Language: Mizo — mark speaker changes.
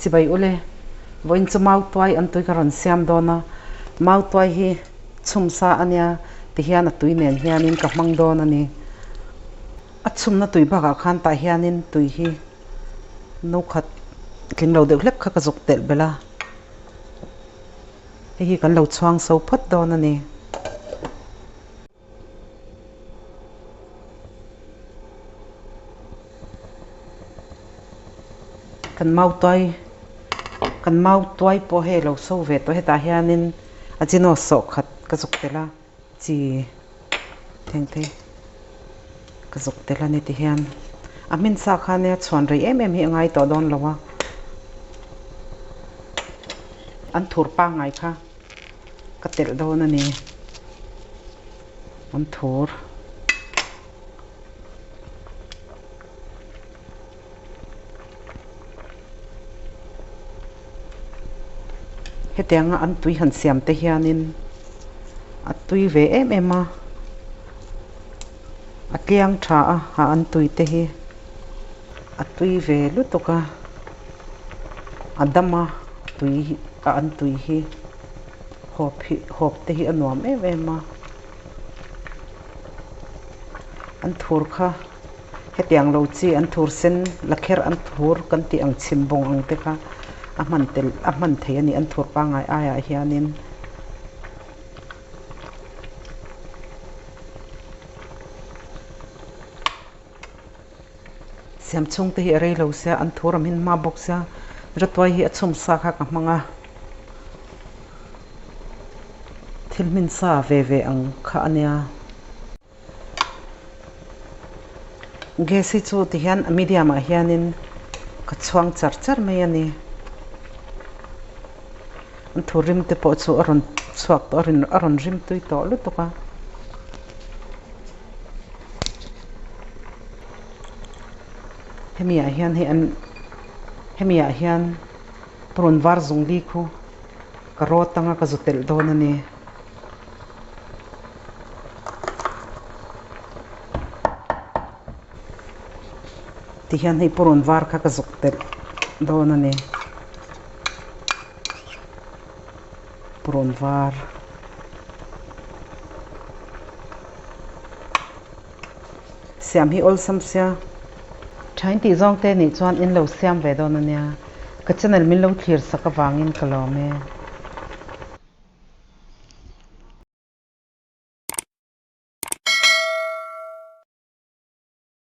Speaker 1: Chibai ule, vawiin chu mautuai an tui ka rawn siam dawn a, mautuai hi chhumsa a nia tihian a tui nen hianin ka hmang dawn a ni. A chhumna tui bakah khan tah hianin tui hi no khat tling lo deuh hlek kha ka zuk telh belh a, hei hi kan lo chhuang so phawt dawn a ni. Kan mautuai kan mautuai pawh hei lo so ve tawh hetah hianin a chino sawh khat ka zuk tel a chi theng te ka zuk tel a ni ti hian a hmin sa kha nia chhuan rei em em hi a ngai tawh dawn lo a an thur pangngai kha. Ka telh dawn a ni. An thur. Hetianga an tui han siam te hianin a tui ve em em a, a tliang tha a a an tui te hi a tui ve lutuk a, a dam a a tui a an tui hi hawp hi hawp te hi a nuam em em a an thur kha hetiang lo chi an thur sen la kher an thur kan tih ang chhim bawng ang te kha a hman tel a hman thei a ni an thur pangngai aiah hianin. Siam chhung te hi a rei lo sia, an thu ram hin hma bawk sia, Ratuai hi a chhum sa kha ka hmang a, thil hmin sa ve ve ang kha a nia. Gas hi chu tihian a medium ah hianin ka chhuang char char mai a ni. An thu rim te pawh chu a rawn chhuak tawh a rawn rim tui tawh lutuk a. Hemi ah hian hei an hemi ah hian purun var zung li khu ka rawt anga ka zu telh dawn a ni. Tihian hei purun var kha ka zuk telh dawn a ni. Purun var. Siam hi awlsam sia. Thain tih zawng te nih chuan in lo siam ve dawn a nia. Ka channel min lo thlir sak avangin ka lawm e.